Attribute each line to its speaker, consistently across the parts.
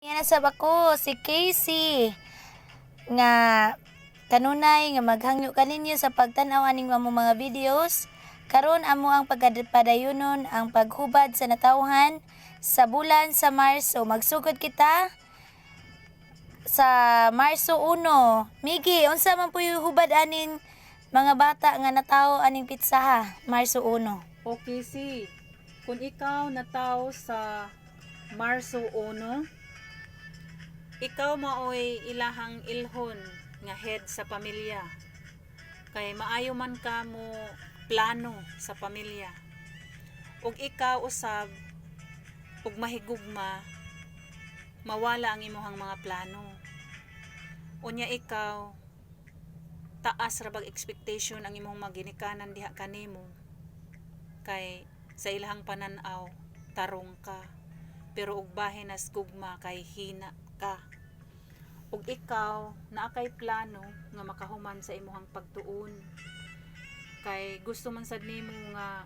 Speaker 1: Yan sab ako, si Casey, nga kanunay nga maghangyo kaninyo sa pagtan-aw aning among mga videos. Karon, amo ang pagpadayunon ang paghubad sa natawhan sa bulan sa Marso. Magsugod kita sa Marso 1. Migi, unsa man po yung hubad aning mga bata nga natawo aning petsaha, Marso 1?
Speaker 2: Okay, si. Kung ikaw natawo sa Marso 1, ikaw maoy ilahang ilhon nga head sa pamilya. Kay maayo man ka mo plano sa pamilya. Ug ikaw usab ug mahigugma, mawala ang imuhang mga plano. Unya ikaw, taas ra bag expectation ang imong maginikanan diha kanimo kay sa ilahang panan-aw tarong ka, pero og bahin nas gugma kay hina ka. Ug ikaw naa kay plano nga makahuman sa imuhang pagtuon kay gusto man sad nimo nga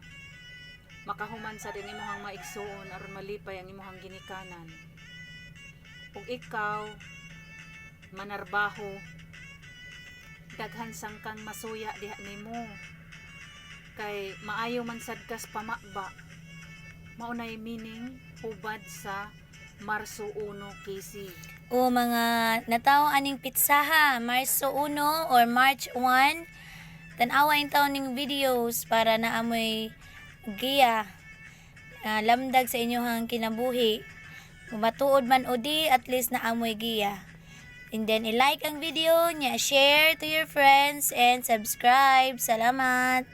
Speaker 2: makahuman sad ang imuhang maigsuon aron malipay ang imuhang ginikanan. Ug ikaw manarbaho, daghan sang kang masuya diha nimo kay maayo man sad kas pamaba. Mao nay meaning hubad sa Marso 1, Casey.
Speaker 1: O mga natawo aning petsaha, Marso 1 or March 1, tan-awa intawon ning videos para naa moy giya, lamdag sa inyong kinabuhi. Kung matuod man o di, at least naa moy giya. And then, i-like ang video niya, share to your friends, and subscribe. Salamat!